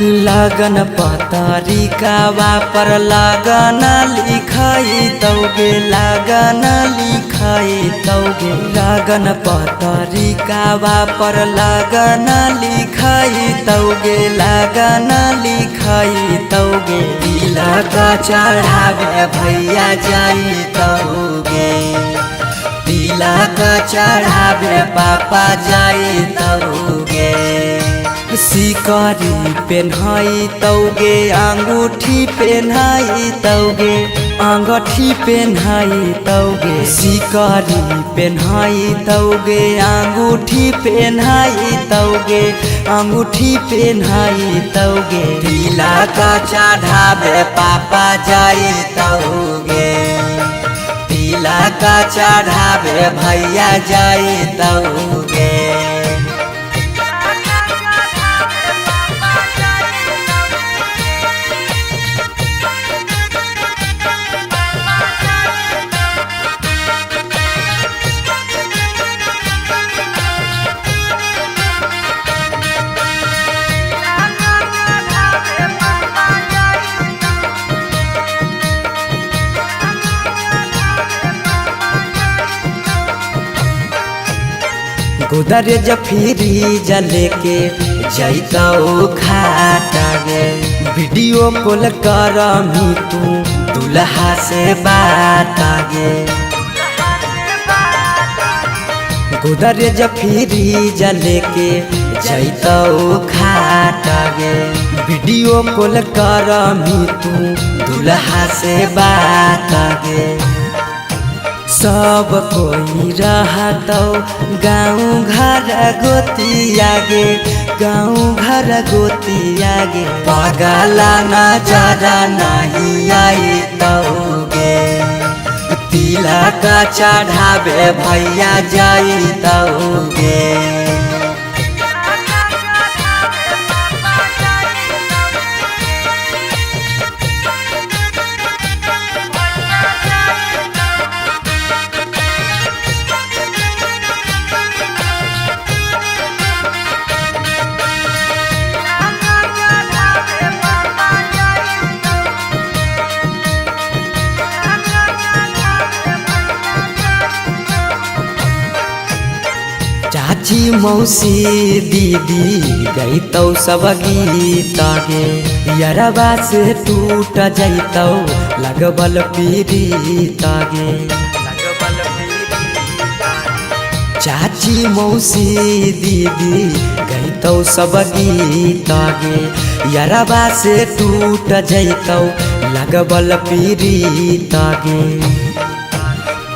लगन पतरिकावा पर लगन लिखाई तौगे, लगन लिखाई तौगे। लगन पतरिकावा पर लगन लिखाई तौगे, लगन लिखाई तौगे। तिलक चढ़ावे भैया जाई तौगे, तिलक चढ़ावे पापा जाई तौगे। सिकरी पेन्हाई तौगे, अंगूठी पेन्हाई तौगे, अंगूठी पेन्हाई तौगे। सिकरी पेन्हाई तौगे, अंगूठी पेन्हाई तौगे, अंगूठी पेन्हाई तौगे। तिलक चढ़ावे पापा जाई तौगे, तिलक चढ़ावे भैया जाई तौगे। गोदरेज फ्रीज लेके जैतौ खाटा गे, वीडियो कॉल करमी तू दुल्हा से बात गे। गोदरेज फ्रीज लेके जैतौ खाटा गे, वीडियो कॉल करमी तू दुल्हा से बात गे। सब कोई रहतौ गाँव घर गोतिया गे, गाँव घर गोतिया गे। पगला नजर नहीं आई तौगे, तिलक चढ़ावे भैया जाई तौगे। चाची मौसी दीदी गईतौ सब गीत गे, यरबा से टूट जैतौ लगबल पीरीत गे। चाची मौसी दीदी गईतौ सब गीत गे, यरबा से टूट जैतौ लगबल पीरीत गे।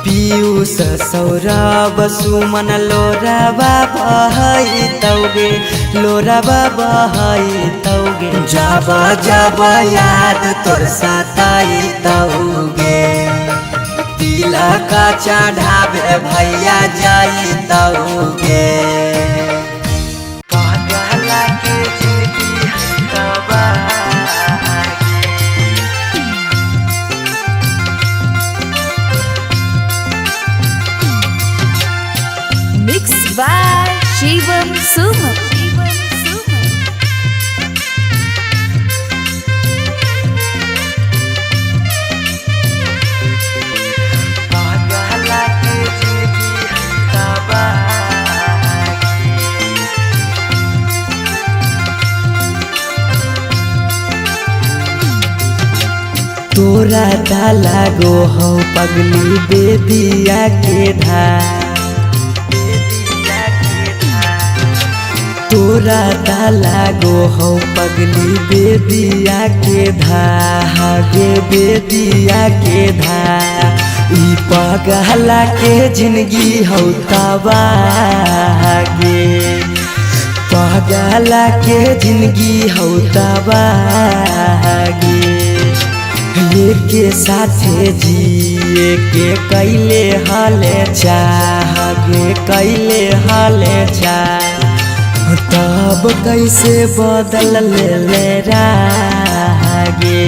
पीयूष सौरभ सुमन लोराबा बहई तौगे, लोराबा बहई तौगे। जब जब याद तोर सताई तौगे, तिलक चढ़ावे भैया जाई तौगे। पगला के जिंदगी है तबाह। Mixed by Shivam Suman. पगला के जिंदगी है तबाह। तोरा ताला गो हो पगली बेदिया के धार, तोरा ताला गो हो पगली बेदिया के धागे, बेदिया के धा। ई पगला के जिंदगी हौ तबाह गे, पगला के जिंदगी हौ तबाह गे। के साथे जिए के कैले हाले चाह गे, कैले हाले चाह। तब कैसे बदल ले रागे,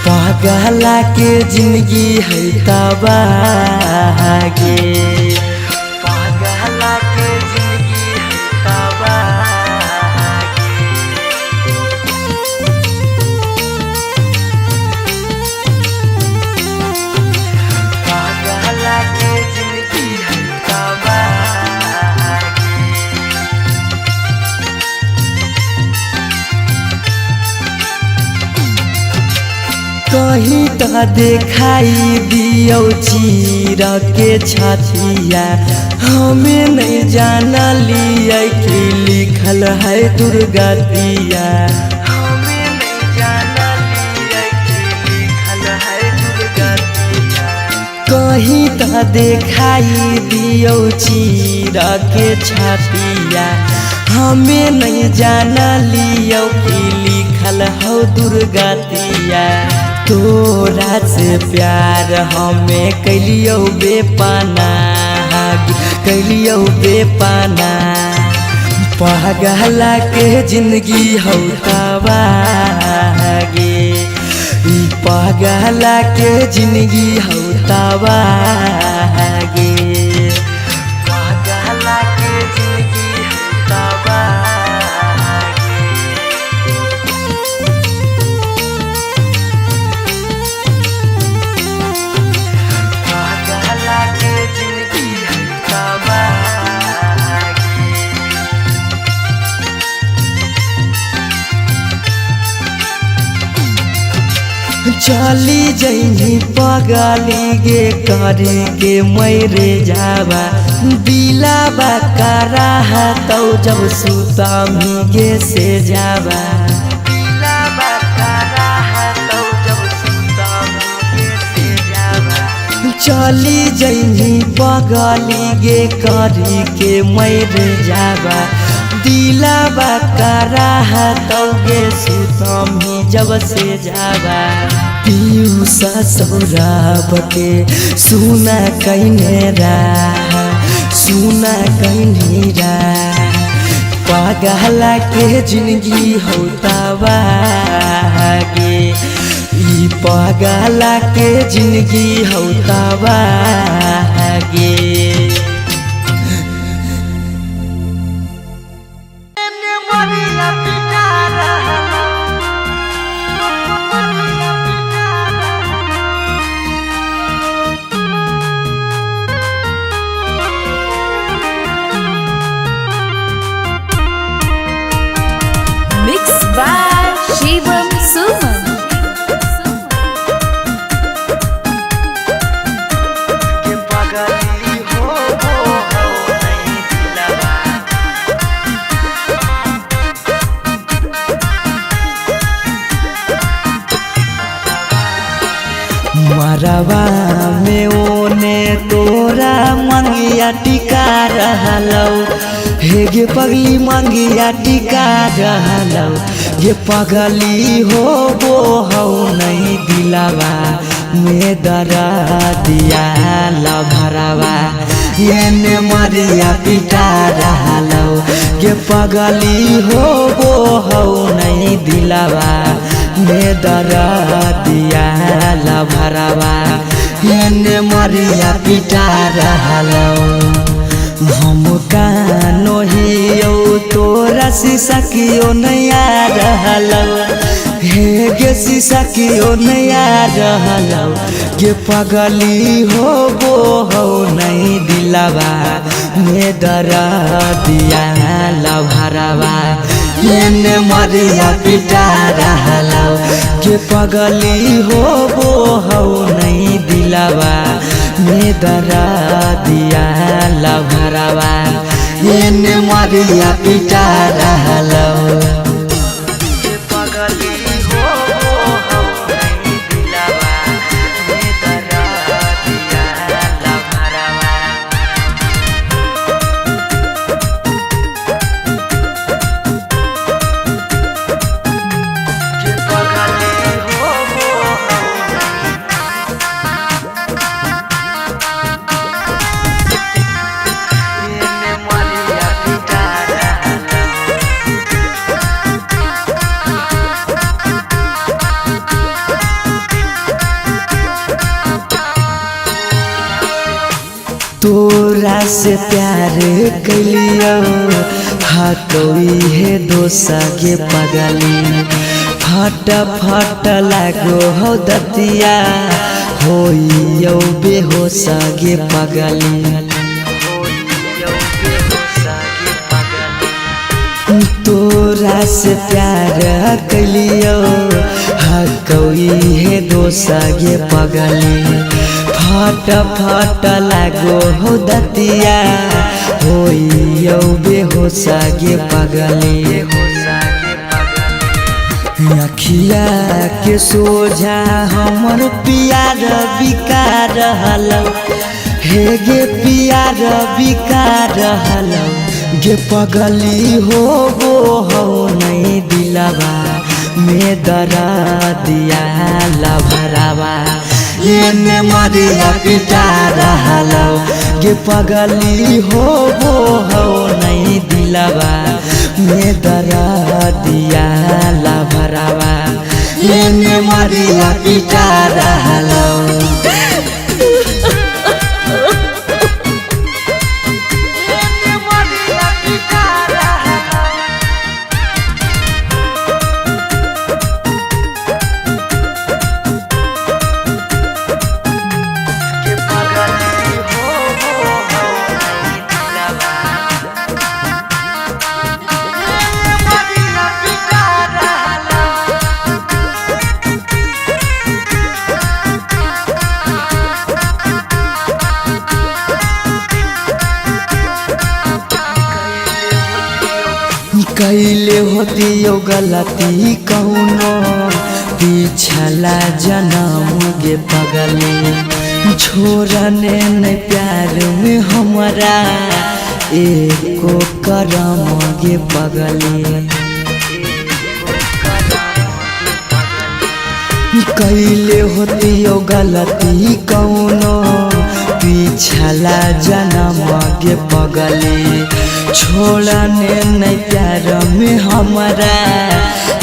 पगला के जिंदगी है तबाह गे। पगला के जिंदगी है तबाह गे। त देखाई दियौ चीर के छतिया, हमें नहीं जानलियै कि लिखल है दुर्गतिया। हमें नहीं जानलियै कि लिखल है दुर्गतिया। कहीं त देखाई दियौ चीर के छतिया, हमें नहीं जानलियौ कि लिखल हौ दुर्गतिया। तोरा से प्यार हमें कैलियौ बेपनाह, कैलियौ बेपनाह। पगला के जिंदगी हौ तबाह गे, ई पगला के जिंदगी हौ तबाह गे। पगला के जिंदगी हौ तबाह गे। पगला के जिंदगी हौ तबाह गे। चली जइनी पगली गे करे के मैरे जावा, दिलावा कराहा तौ जब सुतामी गे से जावा। दिलावा कराहा तौ जब सुतामी गे से जावा। चली जइनी पगली गे करे के मैरे जावा, दिलावा कराहा तौ गे सुतामी जब से जावा। पीयूषा सौरभ के सुना कैने राह, सुना कैने राह। पगला के जिंदगी हौ तबाह गे, ई पगला के जिंदगी हौ तबाह गे। Mix by Shivam Suman. के पगली हो हो हो नहीं दिलवा। मरवा में ओने तोरा मंगिया टिका रहलौ, हे गे पगली मंगिया टिका रहलौ। गे पगली हो वो हौ नहीं दिलवा में दरा दिया लभरवा, एने मरिया पिटा रहलौ। गे पगली हो वो हौ नहीं दिलवा में दरा दिया लभरवा, एने मरिया पिटा रहलौ। हम कानो हियौ तोरा शीशा कियो नैया रहलौ, हे गे शीशा कियो नैया रहलौ। गे पगली हो वो हौ नहीं दिलवा में दरा दिया लभरवा, एने मरिया पिटा रहलौ। गे पगली हो वो हौ नहीं दिलवा में दरा दिया लभरवा, एने मरिया पिटा रहलौ। गे पगली हो वो हौ नहीं दिलवा में दरा दिया लभरवा। के पगली हो वो हौ एने मरिया पिटा रहलौ। तोरा से प्यार कैलियौ हाथो इहे दोसा गे पगली, फट फट लागो हौ दतिया होइयौ बेहोश गे पगली। तोरा से प्यार कैलियो हकौई हे दोसा गे पगली। फट फट लागो हो दतिया होइयो बेहोशा गे पगली। अखिया के सोझा हमर पियार बिका रहल हे गे पियार बिका रहल गे पगली हो गो हो नहीं दिलवा में दरा दिया लभरावा एने मरिया पिटा रहल गे पगली हो गो हो नहीं दिलवा में दरा दिया लभरावा एने मरिया पिटा रहल। कैले होती यो गलती कौनो पिछला जनम गे पगली। छोड़ने न प्यार में हमारा एको करम गे पगली। कैले होती यो गलती कौनो पिछला जनम गे पगली। छोड़ने नहीं प्यार में हमारा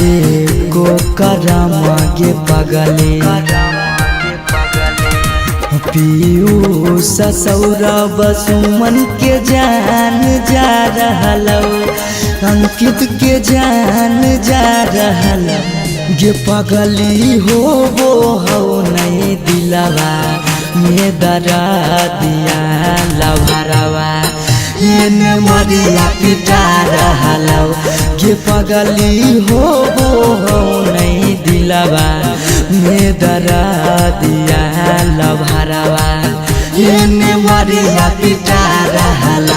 एको करम गे पगली। पीयूष सौरभ सुमन के जान जा रहल अंकित के जान जा रहल गे पगली हो वो हो नहीं दिलवा में दरा दिया लभरावा एने मरिया पिटा रहल गे पगली हो वो हो नहीं दिलवा में दरा दिया लभरावा एने मरिया पिटा रहल।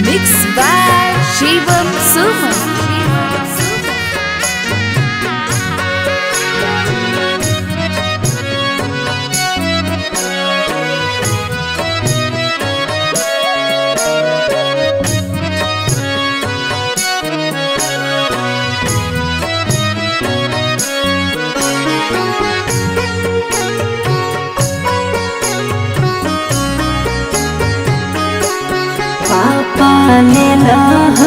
Mix by Shivam Suman. पापा ने लह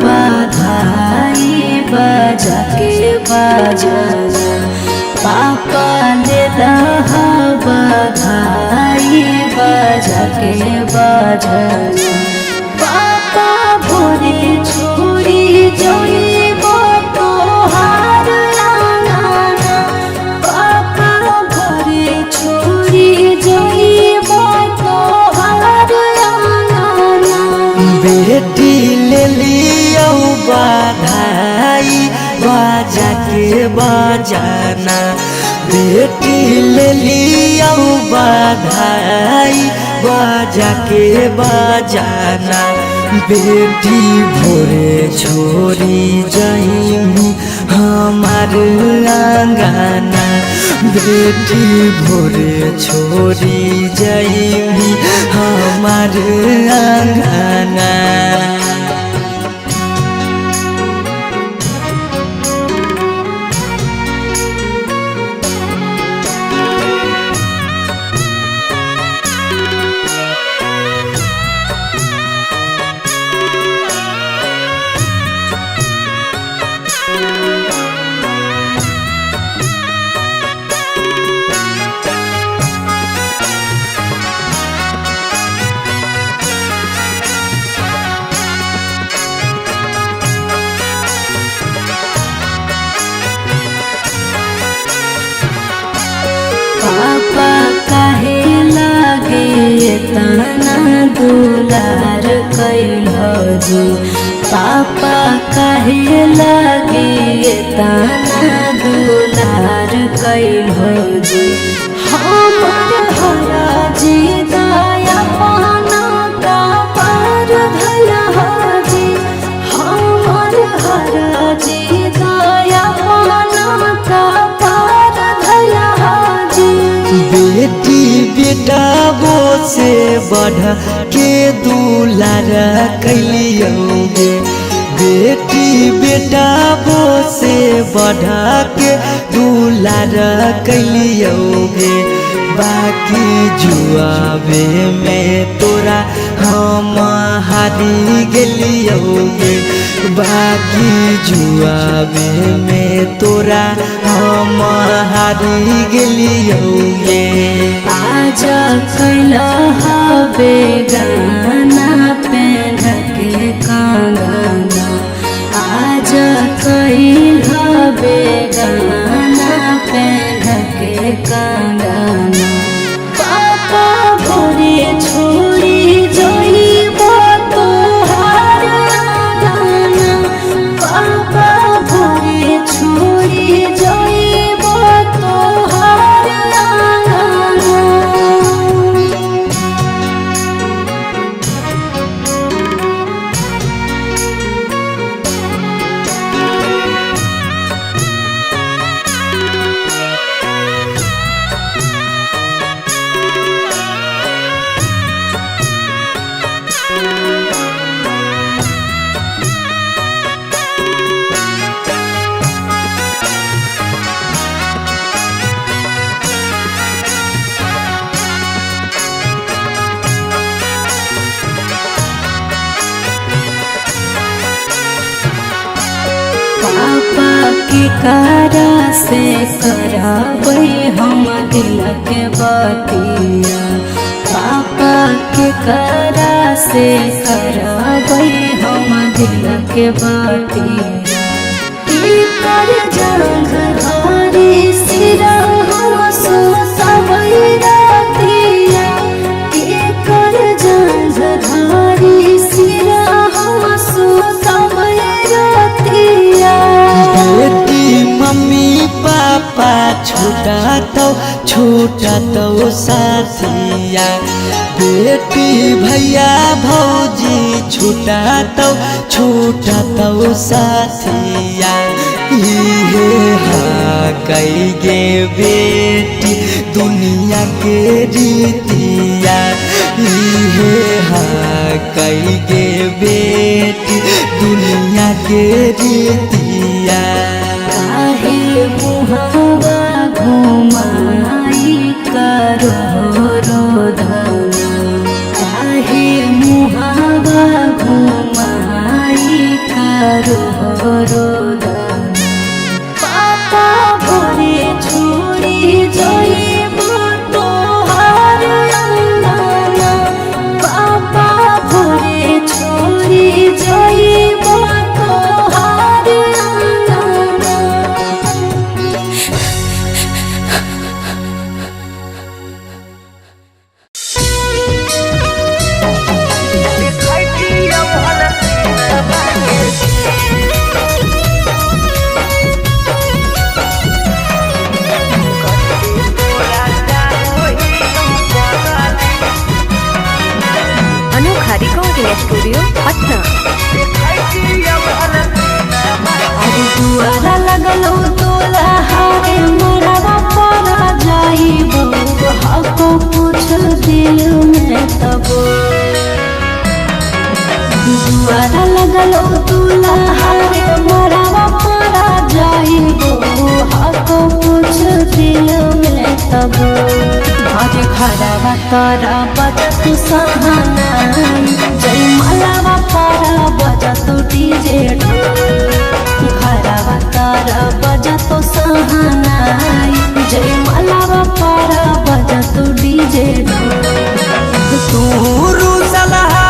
बधाई बजा के बजाना। पापा ने लह बधाई बजा के बजाना। पापा भोरे छोड़ी जोइब तोहार आंगना। पापा भोरे छोड़ी जोइब तोहार आंगना। बेटी ले लियो बधाई बजा के बजाना। बेटी ले लियो बधाई बजा के बजाना। बेटी भोरे छोड़ी जाई हमार आंगना। बेटी भोरे छोड़ी जाई हमार आंगना। तना दुलार कैल जी, पापा काहे लागी तना दुलार कैल जी। हमर हरा जी दया पाना का पार धया जी, हमर हरा जी दया पाना का पार धया जी। बेटी बेटाबो से बढ़ के दुलार कैलियौगे, बेटी बेटाबो से बढ़ के दुलार कैलियौगे। बाकी जुआबे में तोरा हम हारी गेलियौगे, बाकी जुआबे में तोरा हम हारी गेलियौगे। आज कैला हबे गाना पेन के कंगना, आज कैल हबे गाना पेन के कंगना। पापा भोरे छोड़ी जइब तोहार आंगना, पापा भोरे छोड़ी जइब तोहार आंगना। पापा के कारा से कराबै हम दिल के बतिया, पापा के कारा से कराबै हम दिल के बतिया। की कर जंग धारी सिरा हम सुतबै रातिया, की कर जंग धारी सिरा हम सुतबै रातिया। बेटी मम्मी पापा छूटा तो छूटा तो साथिया, बेटी भैया भौजी छूटा तो छूटा तो साथिया। इहे हा कई गे बेटी दुनिया के रीतिया, इहे हा कई गे बेटी दुनिया के रीतिया। काहे मुहावा घुमाई करो रोधना, काहे मुहावा घुमाई करो रोधना। पापा भोरे छोड़ी जइब तोहार अंगना, पापा भोरे छोड़ी जइब तोहार अंगना। अनोखा रिकॉर्डिंग स्टूडियो पटना। अरे दुआरा लगलो तोला हारे मरवा पर जाइबो, हको कुछ दिल में तब। दुआरा लगलो तोला हारे मरवा पर जाइबो, हको कुछ दिल में तब। अरे घरवा तोरा बजत सहाना, जय मलावा पारा बजत डीजे घरवा तारा बजत सहाना, जय मलावा पारा बजत डीजे। तू रूसलहा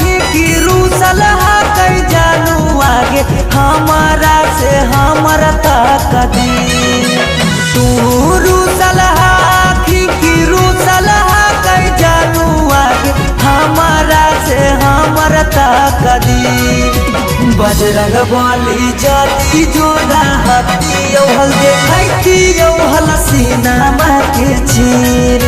की रूसलहा कई जानू आगे हमारा से हमारा ताकदी। तू रूसलहा की रूसलहा कई जानू आगे बजरंग बली जदी जोड़ा हती औहल देखैती औहल सीनामा के चीर।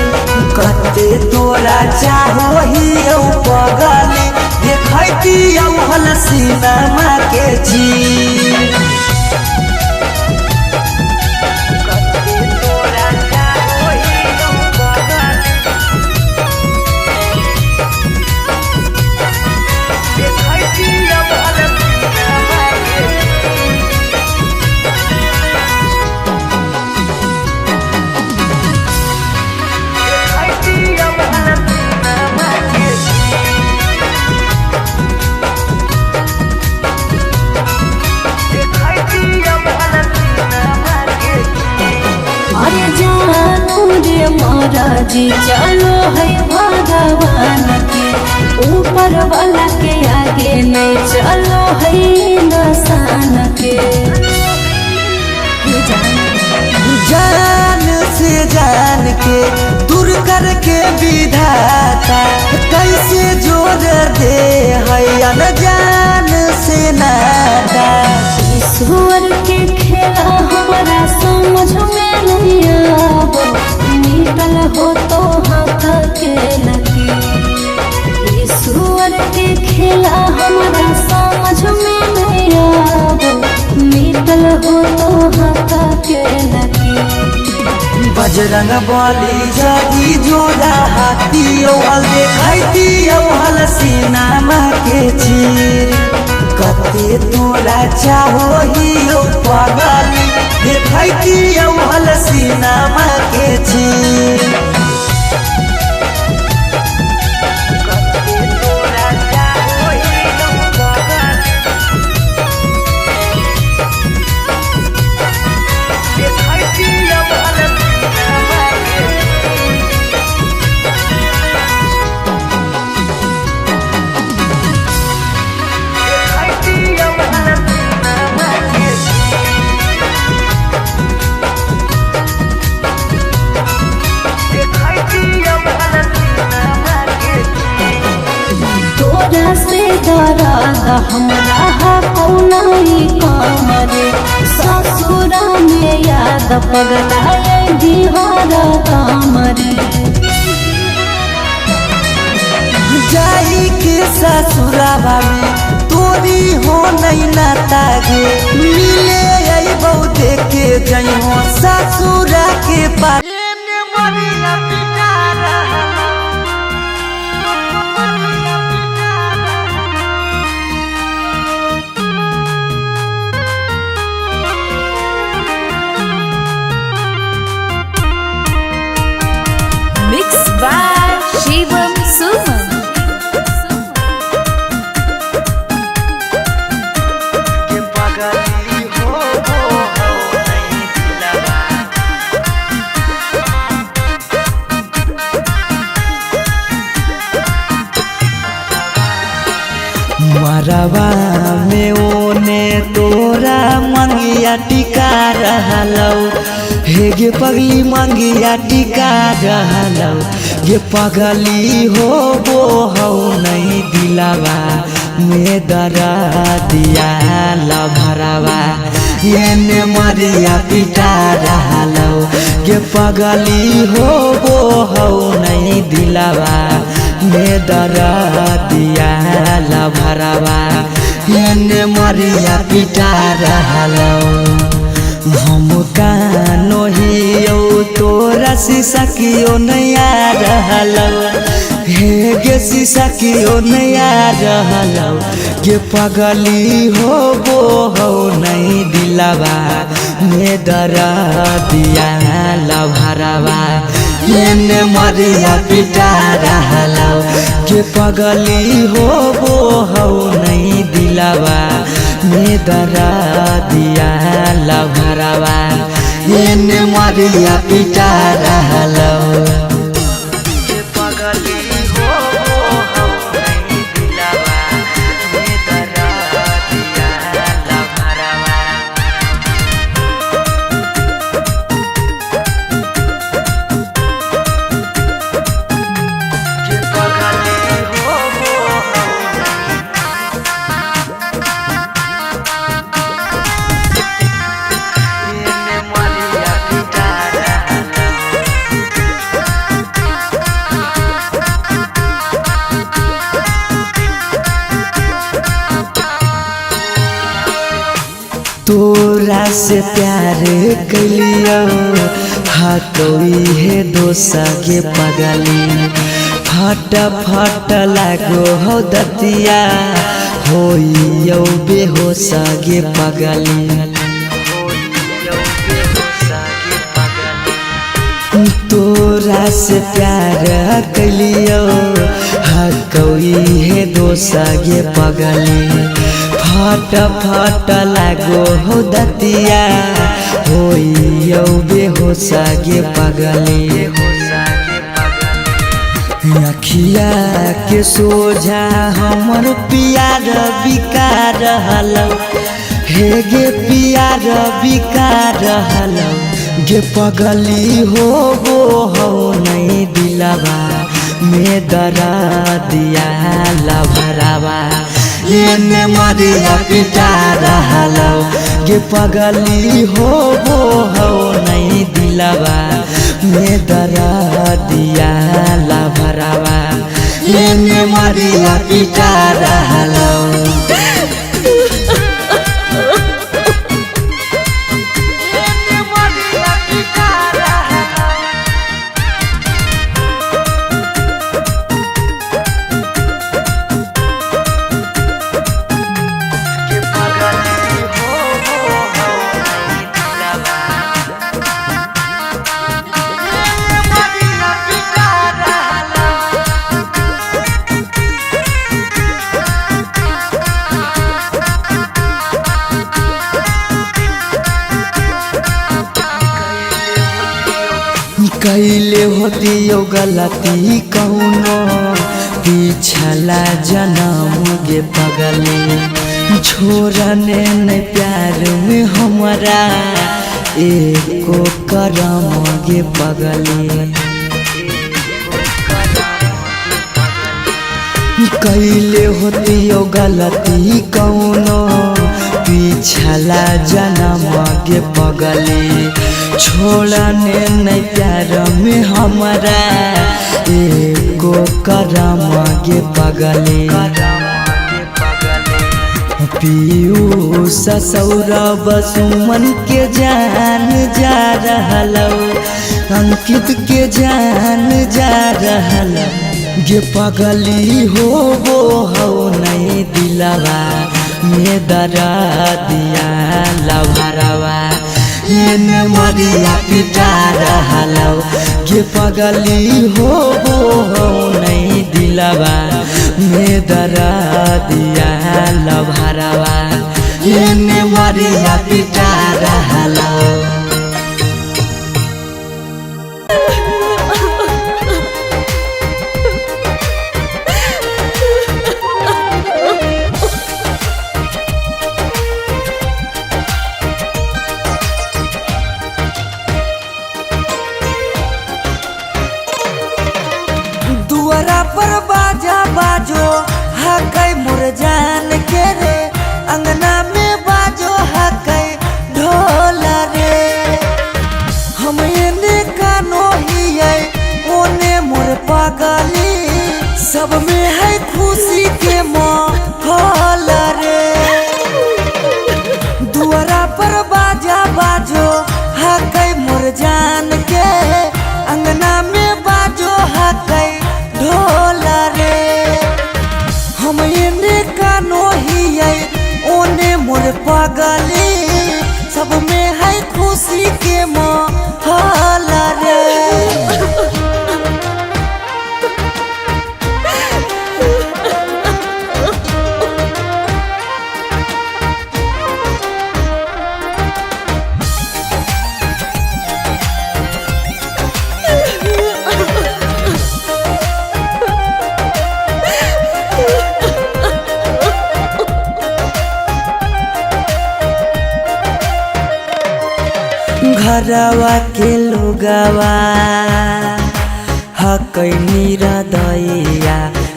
कते तोरा चाहो ही औ पगली देखैती औहल सीनामा के चीर। कते तोरा चाहो ही औ पगली देखैती औहल सीनामा के चीर। देखैती औहल सीनामा के चीर। देखैती औहल सीनामा के चीर। अरे जानू रे महाराज चलो है भगवान के, ऊपर वाला के आगे नहीं चलो है नसान के। जान से जान के दूर करके विधाता कैसे जोड़ दे है अनजान से नाता। ईश्वर के खेला हमारा समझ में नहीं आबो, मिटल हो तो हाथ के लकीर। ईश्वर के खेला हमारा समझ में नहीं आबो, मिटल हो तो हाथ के लकीर। बजरंग बली जदी जोड़ा हाथी औहल देखैती औहल सीनामा के चीर। कते तोरा चाहो ही औ पगली देखैती औहल सीनामा के चीर। कते तोरा चाहो ही औ पगली देखैती औहल सीनामा के चीर। देखैती औहल सीनामा के चीर। देखैती औहल सीनामा के चीर। तोरा से डरादा हमरा कौनाई कामरे, ससुरा में याद पगलाए बिहारा कामरे। जाई के ससुरावा में तोरी हो नहीं नाता गे, मिले आई बहुते के जई हो ससुरा के पास। Mix by Shivam Suman. के पगली हो हो नहीं दिलवा। मरवा में ओने तोरा मंगिया टिका रहलौ, हे गे पगली मंगिया टिका रहलौ। गे पगली हो गो हौ नहीं दिलवा में दरा दिया लभरवा एने मरिया पिटा रहलौ। गे पगली हो गो हौ नहीं दिलवा में दरा दिया लभरवा एने मरिया पिटा रहलौ। हम कानो हियौ तोरा शीशा कियो नहीं आ रहलौ, हे गे शीशा कियो नहीं आ रहलौ। गे पगली हो गो हौ नहीं दिलवा में दरा दिया लभरवा एने मरिया पिटा रहलौ। गे पगली हो गो हौ नहीं दिलवा में दरा दिया लभरवा एने मरिया पिटा रहलौ। के पगली हो गो हौ नहीं दिलवा में दरा दिया लभरवा। के पगली हो गो हौ तोरा से प्यार कैलियो हटोई हे दोसा गे पगली। फट फट लागो हो दतिया होइयो बेहोश गे पगली। तोरा से प्यार कैलियो हकौई हे दोसा गे पगली। फट फट लागो हो दतिया होइयो बेहोश गे पगली। अखिया के सोझा हमर पियार बिका रहल हे गे पियार बिका रहल गे पगली हो गो हो नहीं दिलवा में दरा दिया लभरावा एने मरिया पिटा रहल गे पगली हो गो हो नहीं दिलवा में दरा दिया लभरावा एने मरिया पिटा रहल। कैले होती गलती कौनो पिछला जनम गे पगली। छोड़ने न प्यार में हमारा एको करम गे पगली। कैले होती गलती कौनो पिछला जनम गे पगली। छोड़ने नहीं प्यार में हमारा एको करम गे पगली। पीयूष सौरभ सुमन के जान जा रहल अंकित के जान जा रहल गे पगली हो गो हो नहीं दिलवा में दरा दिया लभरावा एने मरिया पिटा रहल गे पगली हो गो हो नहीं दिलवा में दरा दिया लभरावा एने मरिया पिटा रहल। दुआरा पर बाजा बाजो हकै मोर जान के रे, अंगना में बाजो हकै ढोल रे। हम एने कानो हियै ओने मोर पगली, सब में है खुशी के माहौल रे। दुआरा पर बाजा बाजो हकै मोर जान के, अंगना में बाजो हकै ढोल रे। हम एने कानो हियै ओने मोर पगली, सब में है खुशी के माहौल रे। घरवा के लोगवा हकै निरदैया,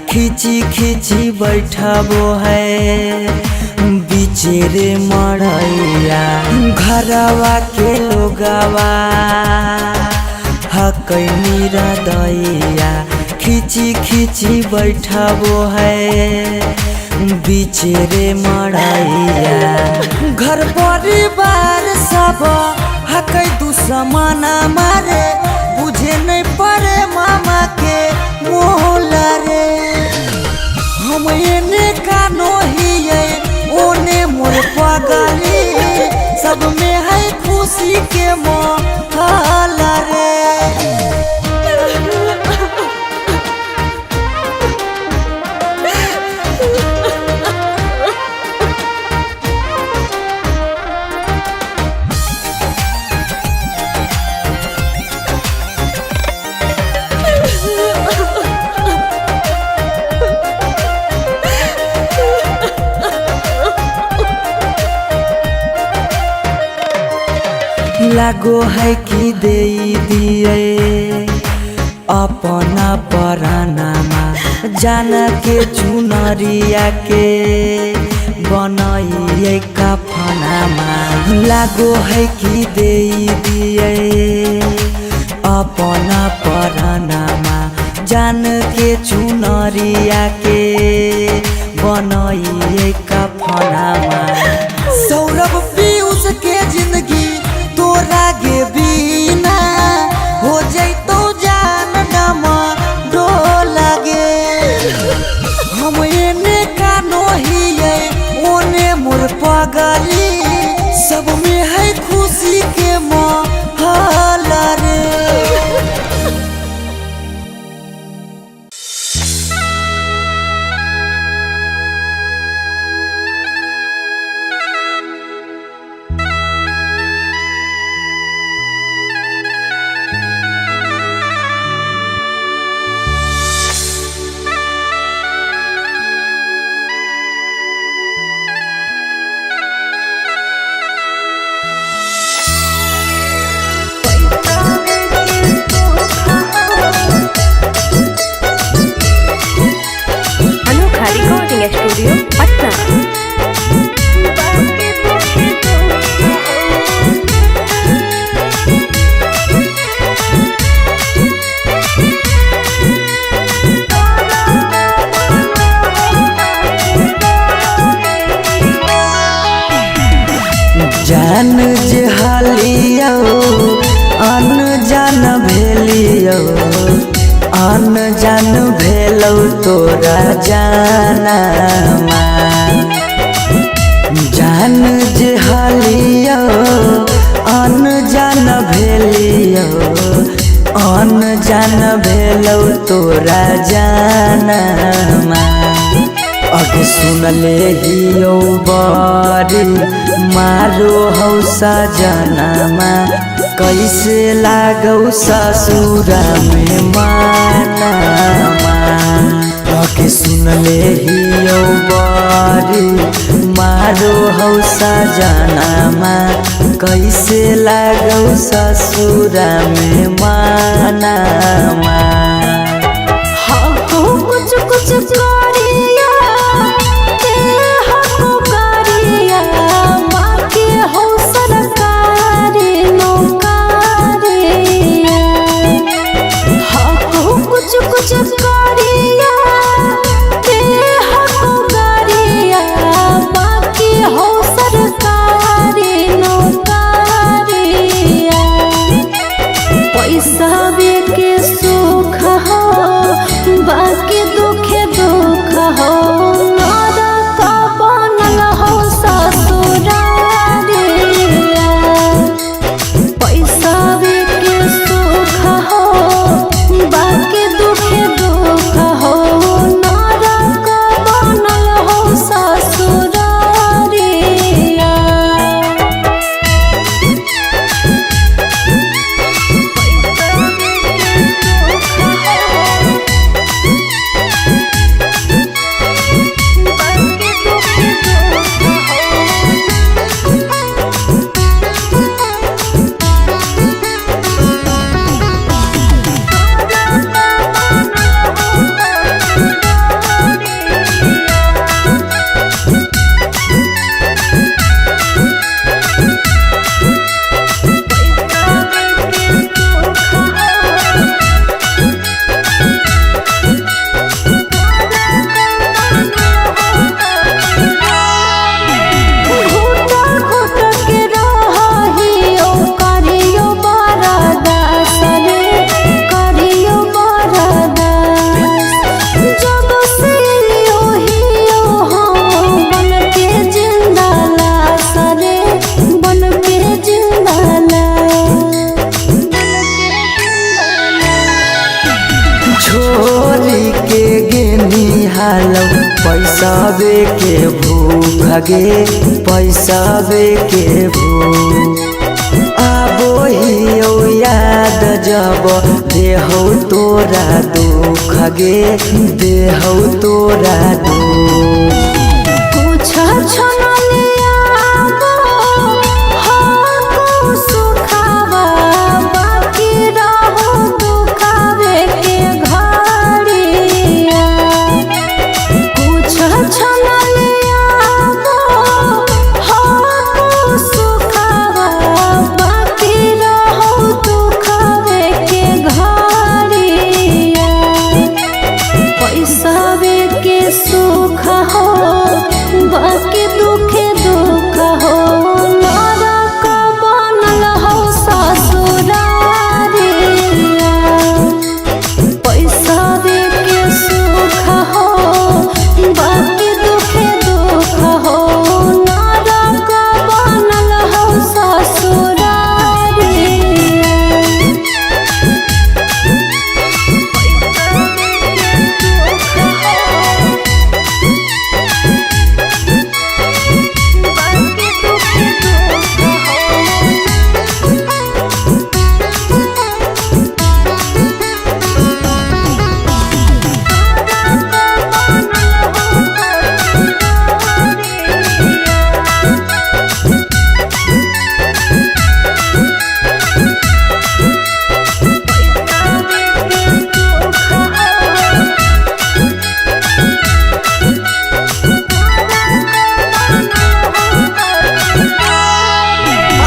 खिची खिची बैठबो है बिचेरे मड़ैया। घरवा के लोगवा हकै निरदैया, खिची खिची बैठबो है बिचेरे मड़ैया। घर परिवार सब हकै दुश्मन मारे, बुझे नहीं पड़े मामा के मोहला रे। हम एने कानो हियै ओने मोर पगली, सब में है खुशी के मोहला रे। लागो है कि दे दिए अपना परानामा, जान के चुनरिया के बनाइए कफनामा। लागो है कि दे दिए अपना परानामा, जान के चुनरिया के बनाइए कफनामा। सौरभ पीयूष के जिंदगी तोरा गे बिना हो जैतो जान नमा डोला गे। हम एने कानो हियै ओने मोर पगली, सब में है खुशी के माहौल रे। अनोखा रिकॉर्डिंग स्टूडियो पटना। जान जे हालियो अनजान भेलियो, अनजान भेलौ तोरा जानामा। जान जे हालियो अनजान भेलियो, अनजान भेलौ तोरा जानामा। अगे सुनले हियो बड़ी मारो हौ सजनामा, कैसे लागौ ससुरा में मानामा। अगे सुनले हियो बड़ी मारो हौ सजनामा, कैसे लागौ ससुरा में मानामा। हाँ कुछ कुछ करिया ते हको करिया, माँ के हो सरकारी नौकरिया। हाँ कुछ कुछ करिया ते हको करिया, माँ के हो सरकारी नौकरिया। पैसा के सुख के भूख गे, पैसावे के भूख। आबो ही याद जब देहौ तोरा दुख गे, देहौ तोरा दुख। कुछ सुखावा बाकी रहो दुखावे के घड़िया। कुछ सुखावा बाकी रहो दुखावे के घड़िया। पैसावे के सुख हो बाकी दुखे दुख हो, नरक बनल हो ससुरारिया। पैसावे के सुख हो बाकी दुखे दुख हो, नरक बनल हो ससुरारिया।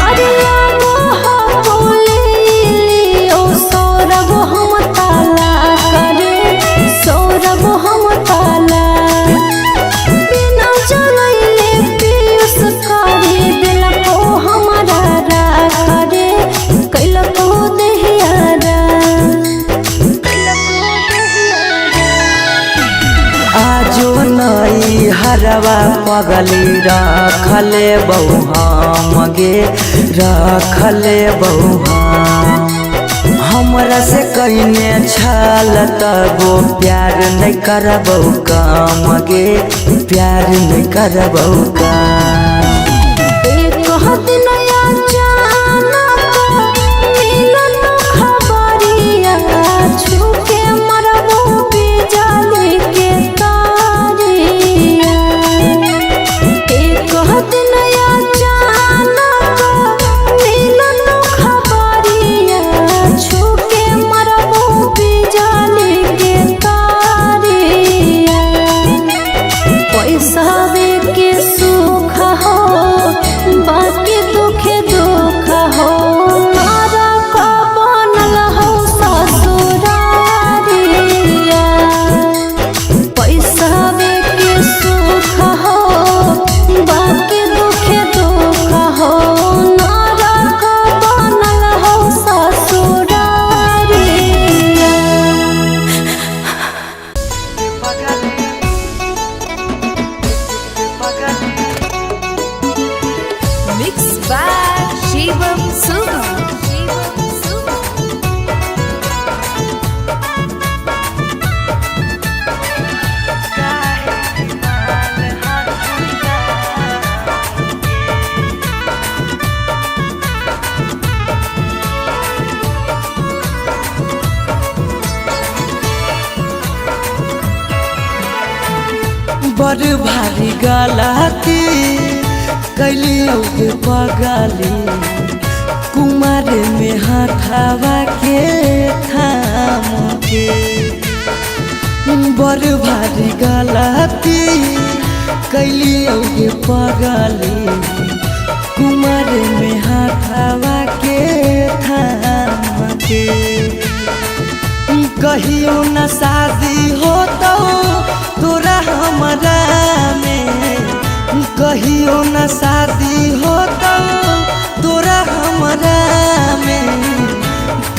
अरे सौरभ हम ताला करे, सौरभ हम ताला बिना जलैले पीयूष करी दिलको हमारा राख रे, कैलको देहियारा। आजो नई हरवा पगली रखले बहु हम गे, रखले बहु हम। हमरा से कइने छल तबो प्यार नहीं करबौ काम गे, प्यार नहीं करबौ काम। एक दिन अचानक मिलल खबरिया, छूके मरबो बिजली के तारिया। एक दिन अचानक मिलल खबरिया, छूके मरबो बिजली के तारिया। पैसावे के सुख हो बाकी दुखे दुख हो, नरक बनल हो ससुरारिया। पैसावे के सुख हो बाकी दुखे दुख हो, नरक बनल हो ससुरारिया। Mix by Shivam Suga. Shivam Suga. बड़ भारी गलती कैलियौ के पगली, कुमार में हथावा के थाम के। बड़ भारी गलती कैलियौ के पगली, कुमार में हथावा के थाम के। कहियो न शादी होतौ तोरा हमरा में, कहियो न शादी होतौ तोरा हमरा में।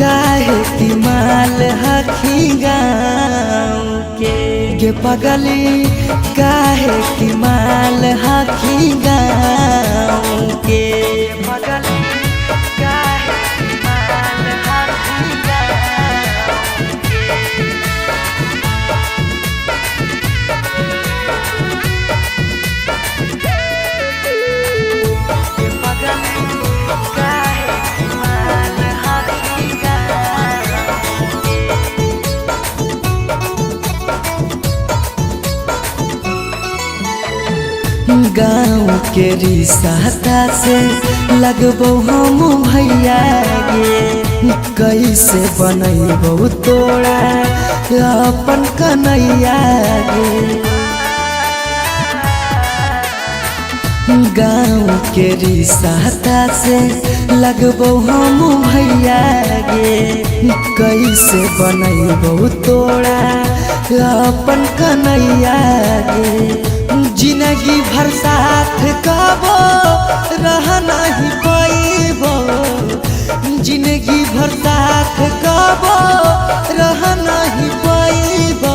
काहे कि माल हखी गाँव के गे पगली, काहे कि माल हखी गाँव के पगली, काहे कि माल हखी गाँव के। के रिश्ता से लगबो हम भैया गे। कैसे बनैबो तोरा अपन कन्हैया गे। गाँव के रिश्ता से लगबो हम भैया गे। कैसे बनैबो तोरा अपन कन्हैया गे। जिंदगी भर साथ कबो रह नहीं पैबो। जिंदगी भर साथ कबो रह नहीं पैबो।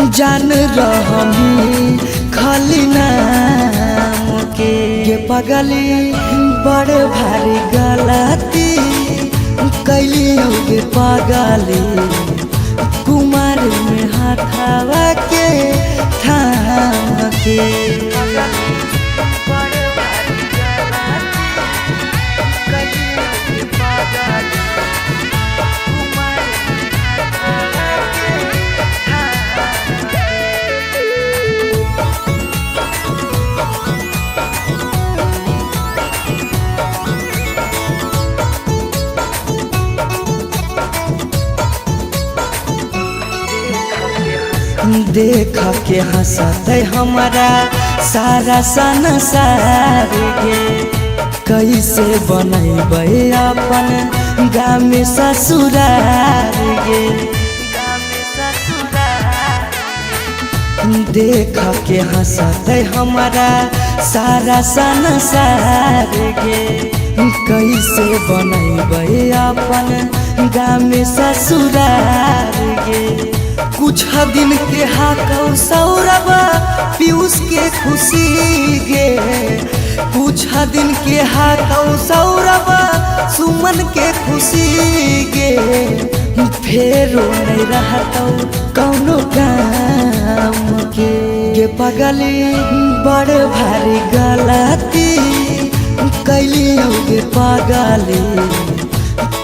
जान रहमी खाली नाम के पगली बड़ भारी गलती कैली के पगली। कुमार में हाथावा के थाम के। देख के हंसते हमारा सारा संसार गे। कैसे बनैबै अपन गाम ससुरार गे। देख के हंसते हमारा सारा संसार गे। कैसे बनैबै अपन गाम ससुरार गे। कुछ दिन के हाकौ सौरभ पीयूष के खुशी गे। कुछ दिन के हाकौ सौरभ सुमन के खुशी गे। फेरो नहीं रहतौ कौनो काम के गे पगली बड़ भारी गलती कैली गे पगली।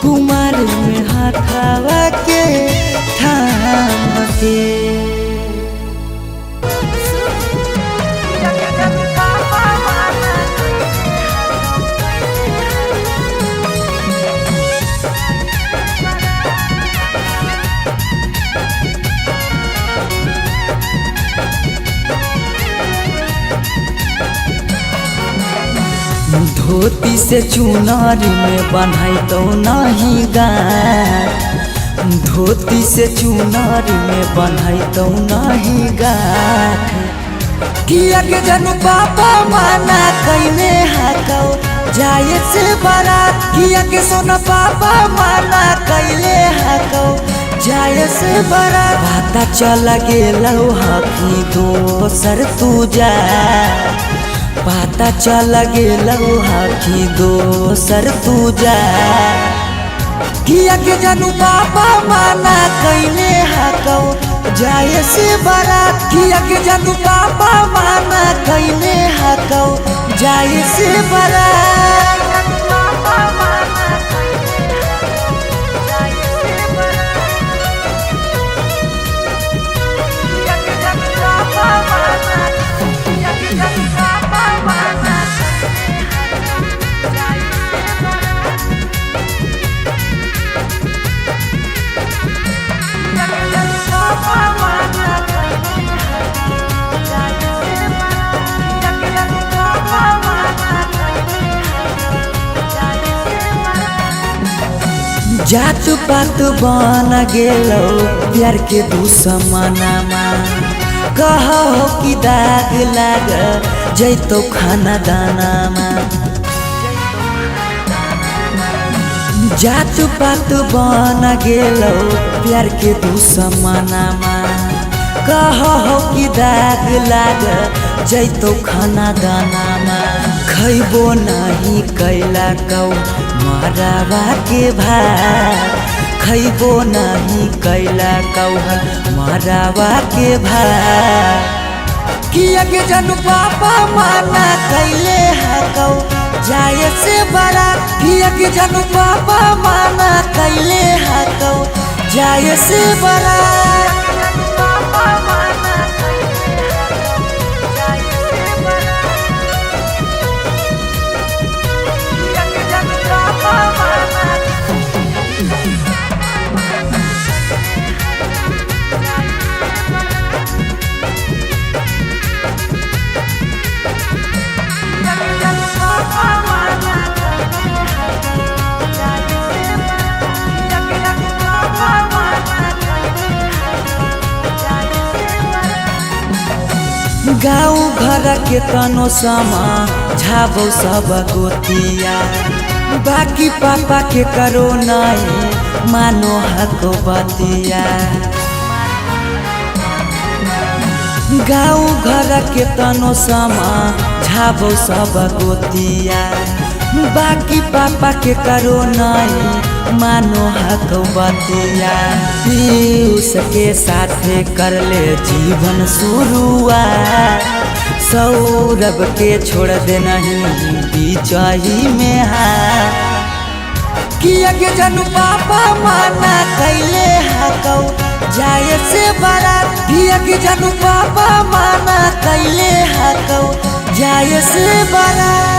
कुमार में हाथावा के थाम के। धोती से चुनारी में बन्हाई तो नहीं गाँठ। धोती से चुनारी में बन्हाई तो नहीं गाँठ। किया के जनु पापा माना कैने हाकौ जाए से बारात। किया के सोना पापा माना कैले हाकौ जाए से बारात। पता चल गेलौ हकी दोसर तू जा। पता चल गेलौ हकी दोसर तू जा। किया के जानू पापा माना कैले हाकौ जाए से बारात। किया के जानू पापा माना कैले हाकौ जाए से बारात। जात पात बन गेलो प्यार के दुश्मनामा। कहो कि दाग लाग जैतो खाना दानामा। जात पात बन गेलो प्यार के दुश्मनामा। कहो कि दाग लाग जैतो खाना दानामा। खैबो नहीं कैला कौ मरावा के भात। खैबो नहीं कैला कौहल मरावा के भात। किया के जानू पापा माना कैले हाकौ जाए से बारात। किया के जानू पापा माना कैले हाकौ जाए से बारात। गाँव घर के तनो समा झाबो सब गोतिया, बाकी पापा के करो नहीं मानो हको बतिया। गाँव घर के तनो समा झाबो सब गोतिया, बाकी पापा के करो नहीं मानो हको बतिया। पीयूष के साथे कर ले जीवन शुरुआत, सौरभ के छोड़ दे नहीं बीचही में हाथ। किया के जनु पापा माना कैले हकौ जाए से बारात, किया के जनु पापा माना कैले हकौ जाए से बारात।